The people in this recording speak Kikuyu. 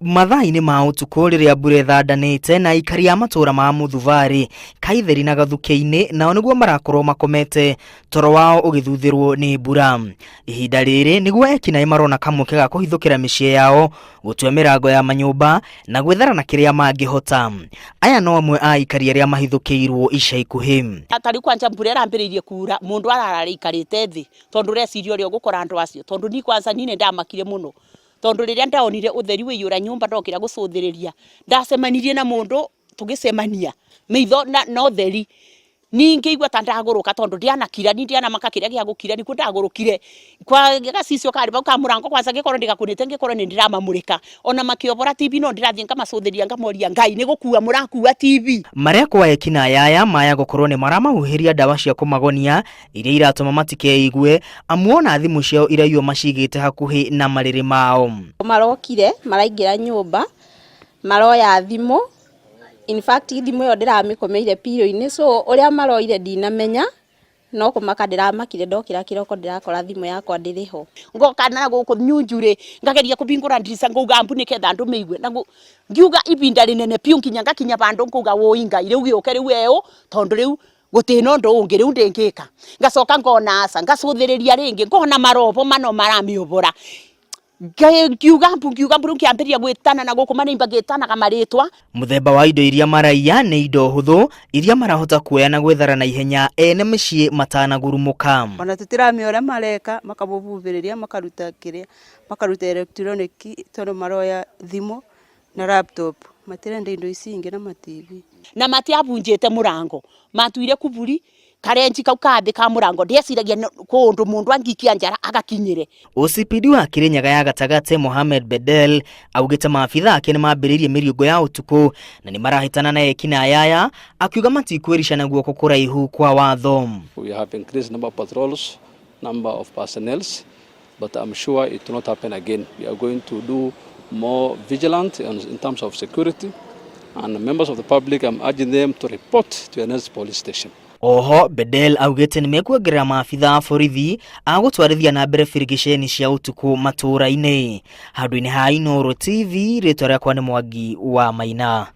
Mathaa-inĩ ma ũtukũ rĩrĩa mbura ĩthandanĩte na aikari a matũũra ma Mũthubarĩ, Kaitheri na Gathukĩ-inĩ nao nĩguo marakorwo makomete toro wao ũgĩthuthĩrwo nĩ mbura. Ihinda rĩrĩ nĩguo ekinaĩ marona kamweke ga kũhithũkĩra mĩciĩ yao, gũtua mĩrango ya manyũmba na gwĩthara na kĩrĩa mangĩhota. Aya no amwe a aikari arĩa mahithũkĩirwo ica ikuhĩ. Ta rĩu kwanja mbura ĩrambĩrĩirie kura mũndũ arara aikarĩte thĩ tondũ ũreciria ũrĩa ũgũkora andũ acio tondũ niĩ kwanza niĩ nĩ ndamakire mũno. Tondũ rĩrĩa ndaonire ũtheri waiyũra nyũmba ndokĩra gũcũthĩrĩria, ndacemanirie na mũndũ tũgĩcemania maitho na ũtheri. Niĩ ngĩigua ta ndagũrũka tondũ ndianakira, niĩ ndianamaka kĩrĩa gĩa gũkira nĩkuo ndagũrũkire. Kwa gacicio karĩ bau ka mũrango kwanza ngĩkorwo ndĩgakũnĩte ngĩkorwo nĩ ndĩramamũrĩka. Ona makĩobora TV no ndĩrathiĩ ngamacũthĩrĩria ngamoria Ngai nĩ gũkua mũrakua TV? Marekwo ekinaĩ aya maya gũkorwo nĩ maramahuhĩria ndawa cia kũmagonia iria iratũma matikeigue amu ona thimũ ciao iraiywo macigĩte hakuhĩ na marĩrĩ mao. Marokire maraingĩra nyũmba maroya thimũ, in fact thimũ ĩyo ndĩramĩkomeire pillow-inĩ so ũrĩa maroire ndinamenya no kũmaka ndĩramakire ndokĩra kĩroko ndĩrakora thimũ yakwa ndĩrĩ ho. Ngoka na gũkũ nyunjurĩ ngageria kũbingũra ndirica ngauga mbu nĩketha andũ meigue na ngiuga ibinda rĩnene biũ nginya ngakinya bandũ ngauga wũi Ngai rĩu gĩũke rĩu eũ tondũ rĩu Gũtirĩ na ũndũ ũngĩ rĩu ndĩngĩka. Ngacoka ngona aca, ngacũthĩrĩria rĩngĩ ngona marobo mano maramĩũbũra. Ngiuga mbu ngiuga mbu rĩu ngĩambĩrĩria gwĩtana na gũkũ manĩimba ngĩtanaga marĩtwa. Mũthemba wa indo iria maraiya nĩ indo hũthũ iria marahota kuoya na gwĩthara na ihenya ene mĩciĩ matanagurumũka. Ona tũtiramenya ũrĩa mareka, makamũbubĩrĩria makaruta kĩrĩa, makaruta electronic tondũ maroya thimũ na laptop, matirenda indo ici ingĩ na ma TV. Na matiabunjĩte mũrango, matuire kuburi karenji kau ka thĩ ka mũrango, ndieciragia kũndũ mũndũ angĩikia njara agakinyĩre. OCPD wa Kirinyaga ya gatagatĩ Mohamed Bedel augĩte maabitha ake nĩmambĩrĩirie mĩriũngũ ya ũtukũ na nĩmarahĩtana na ekinaĩ aya, akiuga matikwĩrica na guoko kũraihu kwa watho. We have increased number of patrols, number of personnels, but I'm sure it will not happen again. We are going to do more vigilant in terms of security, and members of the public, I'm urging them to report to the nearest police station. Oho Bedel augĩte nĩmekuongerera maabitha a borithi a gũtwarithia na mbere birigiceni cia ũtukũ matũũra-inĩ. Handũ-inĩ ha Inooro TV, rĩtwa rĩakwa nĩ Mwangi wa Maina.